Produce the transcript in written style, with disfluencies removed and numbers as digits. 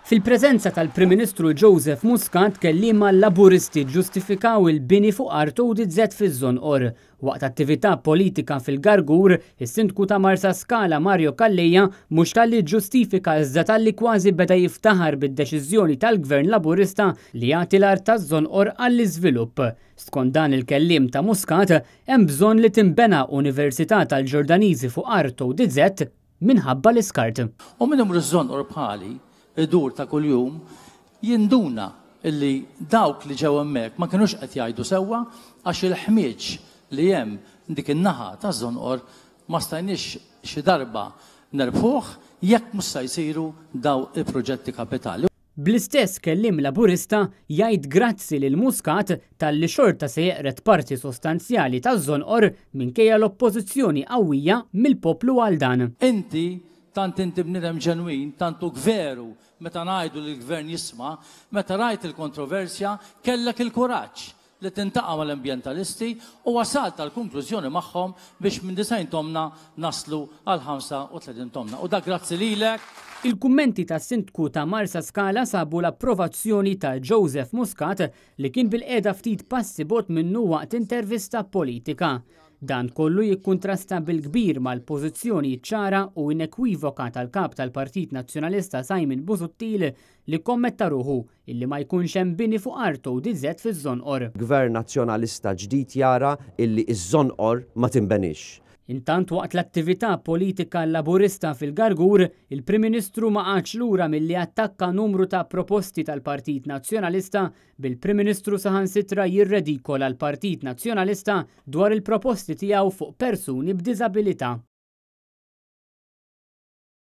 Fil-preżenza tal-Prim Ministru Joseph Muscat, kelliema Laburisti ġustifikaw il-bini fuq art ODZ fiż-Żonqor. Waqt attività politika fil-Gargur, is-Sindku ta' Marsaskala Mario Calleja mhux talli ġustifika iżda talli kważi beda jiftaħar bid-deċiżjoni tal-Gvern Laburista li jagħti l-art taż-Żonqor għall-iżvilupp. Skont dan il-kelliem ta' Muscat, hemm bżonn li tinbena Università tal-Ġordaniżi fuq art ODZ minħabba l-iskart. U min imur iż-Żonqor bħali, idur ta' kuljum, jinduna illi dawk li ġew hemmhekk ma kinux qed jgħidu sewwa għax il-ħmieġ li hemm dik in-naħa taż-Żonqor ma stajniex xi darba nerbħuh jekk mhux se jsiru daw il-proġetti kapitali. Bl-istess kelliem Laburista jgħid grazzi lil Muscat talli xorta se jeqred parti sostanzjali taż-Żonqor minkejja l-oppożizzjoni qawwija mill-poplu għal dan. Inti, tant inti bniedem ġenwin, tant hu veru meta ngħidu li l-Gvern jisma', meta rajt il-kontroversja kellek il-kuraġġ li tintaqa' mal-ambjentalisti u wasalt għal konklużjoni magħhom biex minn 90 tomna naslu għal 35 tomna. U dak grazzi lilek. Il-kummenti tas-Sindku ta' Marsaskala sabu l-approvazzjoni ta' Joseph Muscat li kien bilqiegħda ftit passi bogħod minnu waqt intervista politika. Dan kollu jikkuntrasta bil-kbir mal-pożizzjoni ċara u inekwivoka tal-kap tal-Partit Nazzjonalista Simon Busuttil li kommetta ruħu illi ma jkunx hemm bini fuq art ODZ fiż-Żonqor. Gvern Nazzjonalista ġdid jara illi iż-Żonqor ma tinbenix. Intant waqt l-attività politika Laburista fil-Gargur, il-Prim Ministru ma qagħadx lura milli attakka numru ta' proposti tal-Partit Nazzjonalista, bil-Prim Ministru saħansitra jirredikola l-Partit Nazzjonalista dwar il-proposti tiegħu fuq persuni b'diżabilità.